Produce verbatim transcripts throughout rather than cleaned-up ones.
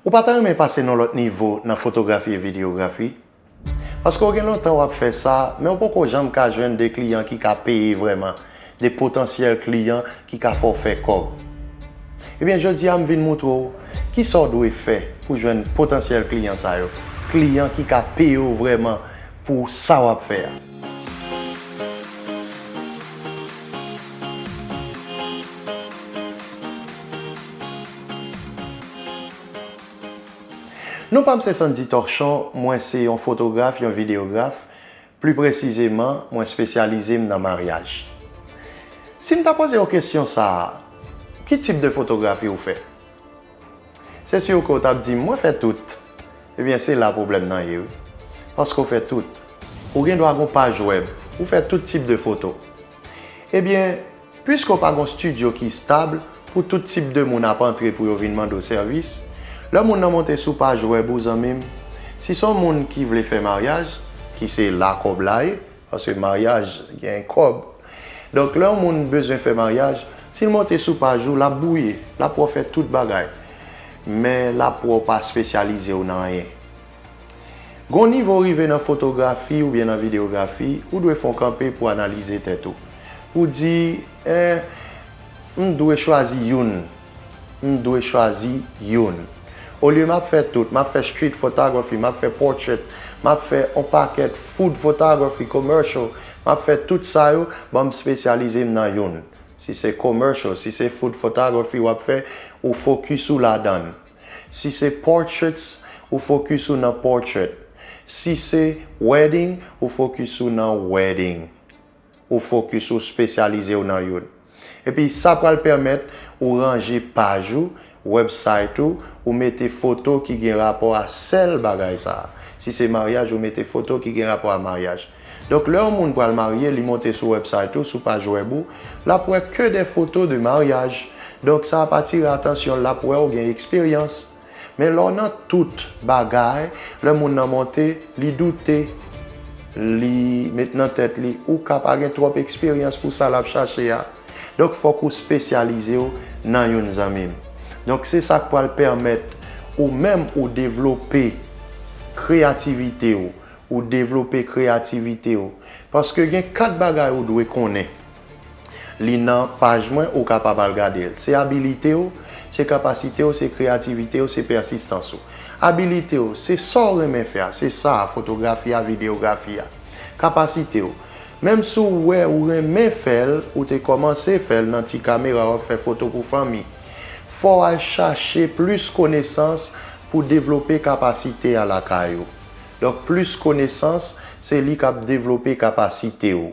Ou pa ta renmen pase nan lòt nivo nan fotografi e videyografi? Paske w gen lontan w ap fè sa, men w poko janm ka jwenn de kliyan ki ka peye vrèman, de potansyèl kliyan ki ka fè w fè kòb. Ebyen, jodi a m vin moutre w kisa w dwe fè pou jwenn potansyèl kliyan sa yo, kliyan ki ka peye w vrèman pou sa w ap fè a. Non pa m se Sandy Torchon, mwen se yon fotograf, yon videograf. Pli presizeman, mwen espesyalize m nan maryaj. Si m ta poze w kesyon sa a, ki tip de fotografi ou fè? Se si ke w t ap di m, mwen fè tout. Ebyen, se la pwoblèm nan ye, wi. Paske w fè tout. Ou gen dwa gen yon paj wèb, ou fè tout tip de foto. Ebyen, piske w pa gen yon estidyo ki estab pou tout tip de moun ap antre pou yo vin mande w sèvis, lè moun nan monte sou paj wèb ou, zanmi m, si se yon moun ki vle fè maryaj, ki se la kòb la ye, paske maryaj gen kòb. Donk, lè yon moun bezwen fè maryaj, si l monte sou paj ou, l ap bouye, l ap wè w fè tout bagay. Men l ap wè w pa espesyalize w nan anyen. Gon nivo w rive nan fotografi oubyen nan videyografi, ou dwe fè yon kanpe pou analize tèt ou. Pou di, en, m dwe chwazi youn. M dwe chwazi youn. Olye m ap fè tout, m ap fè street photography, m ap fè portrait, m ap fè yon pakèt food photography, commercial, m ap fè tout sa yo, ban m espesyalize m nan youn. Si se commercial, si se food photography w ap fè, ou fokis ou ladan l. Si se portraits, ou fokis ou nan portrait. Si se wedding, ou fokis ou nan wedding. Ou fokis ou espesyalize w nan youn. Epi sa pral pèmèt ou ranje paj ou, website ou, ou mete foto ki gen rapò a sèl bagay sa a. Si se maryaj, ou mete foto ki gen rapò a maryaj. Donk, lè yon moun pral marye, li monte sou website ou, sou paj wèb ou, l ap wè ke de foto de maryaj. Donk, sa ap atire atansyon l, l ap wè w gen eksperyans. Men lè w nan tout bagay, lè moun nan monte, li doute, li met nan tèt li, ou ka pa gen twòp eksperyans pou sa l ap chache a. Donk, fòk ou espesyalize w nan youn, zanmi m. Donk, se sa k pral pèmèt ou menm ou devlope kreyativite w, ou devlope kreyativite w. Paske gen kat bagay ou dwe konnen. Li nan paj mwen, ou kapab al gade l. Se abilite w, se kapasite w, se kreyativite w, se pèsistans ou. Abilite w, se sa w renmen fè a, se sa a, fotografi a, videyografi a. Kapasite w, menm si w wè ou renmen fè l, ou te kòmanse fè l nan ti kamera w ap fè foto pou fanmi. Fò w al chache plis konesans pou devlope kapasite a lakay ou. Donk, plis konesans, se li k ap devlope kapasite w.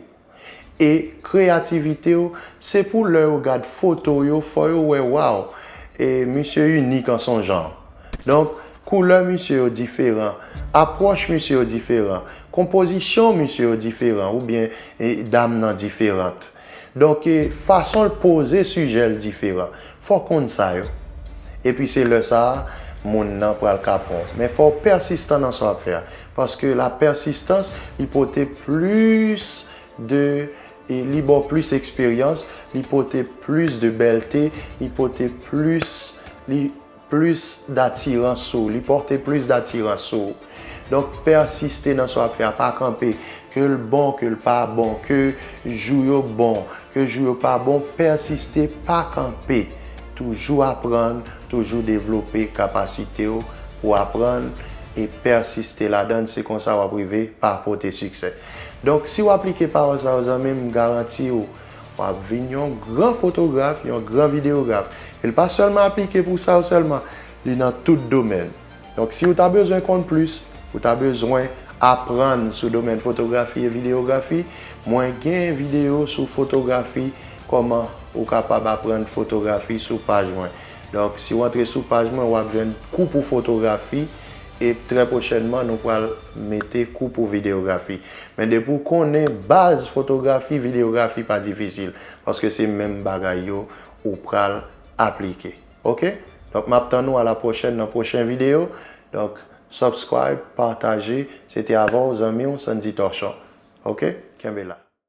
E kreyativite w, se pou lè yo gad foto yo, fò yo wè, waw, e misye inik an son jan. Donk, koulè misye yo diferan, apwòch misye yo diferan, konpozisyon misye yo diferan, oubyen, e, dam nan diferant. Donk, e, fason l poze sijè l diferan. Fò w konn sa yo. Epi se lè sa a, moun nan pral ka pran w. Men fò w pèsistan nan sa w ap fè a. Paske la pèsistans, li pote plis de, e li ba w plis eksperyans, li pote plis de bèlte, li pote plis, li plis datirans sou w, li pote plis datirans sou w. Donk, pèsiste nan sa w ap fè a, pa kanpe. Ke l bon, ke l pa bon, ke jou yo bon, ke jou yo pa bon, pèsiste, pa kanpe. Toujou aprann, toujou devlope kapasite w pou aprann e pèsiste ladan l, se konsa w ap rive pa pote siksè. Donk, si w aplike pawòl sa yo, zanmi m, m garanti w, w ap vin yon gran fotograf, yon gran videograf. E l pa sèlman aplike pou sa yo sèlman, li nan tout domèn. Donk, si w ta bezwen konn plis, ou ta bezwen aprann sou domèn fotografi e videyografi, mwen gen videyo sou fotografi, kòman ou kapab aprann fotografi sou paj mwen. Donk, si w antre sou paj mwen, w ap jwenn kou pou fotografi, e trè pwochènman, nou pral mete kou pou videyografi. Men depi w konnen baz fotografi, videyografi pa difisil, paske se menm bagay yo ou pral aplike. Oke? Donk, m ap tann ou a la pwochèn nan pwochen videyo. Donk, subscribe, pataje. Se te avè w, zanmi w, Sandy Torchon. Oke? Kenbe la.